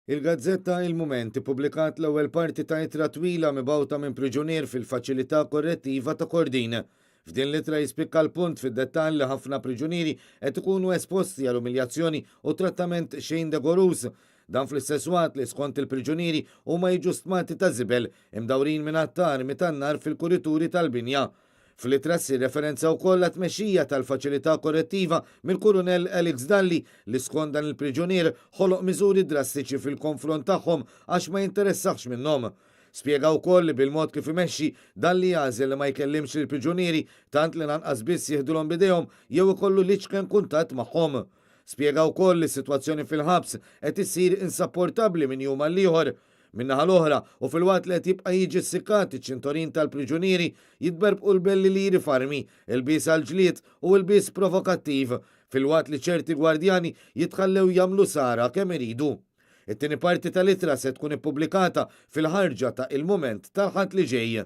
Il-gazzetta Il-Mument ippubblikat l-ewwel parti ta' ittra twila mibgħuta minn priġunier fil-Faċilità Korrettiva ta' Kordin. F'din l-ittra jispikka l-punt fid-dettall li ħafna priġunieri qed ikunu esposti għal umiljazzjoni u trattament xejn degoruż. Dan fl-istess waqt li skont il-priġunieri huma jiġu stmati ta' żibel, imdawrin minn għadd ta' armi tan-nar fil-kurituri tal-binja. Fl-ittra ssir referenza wkoll għat-tmexxija tal-faċilità korrettiva mill-Kurunell Alex Dalli li skont dan il-priġunier ħoloq miżuri drastiċi fil-konfront tagħhom għax ma jinteressahx minnhom. Spjega wkoll li bil-mod kif imexxi, Dalli jagħżel li ma jkellimx lill-priġunieri tant li lanqas biss jieħdulhom b'idejhom jew ikollu l-iċken kuntatt magħhom. Spjega wkoll li s-sitwazzjoni fil-ħabs qed issir insapportabbli minn jum għall-ieħor. Min-naħa l-oħra, u filwaqt li qed jibqa' jiġi ssikkat iċ-ċintorin tal-priġunieri, jitberbqu l-belli liri f'armi, ilbies għall-ġlied u ilbies provokattiv, filwaqt li ċerti gwardjani jitħallew jagħmlu sara kemm iridu. It-tieni parti tal-ittra se tkun ippubblikata fil-ħarġa ta' Il-Mument tal-Ħadd li ġej.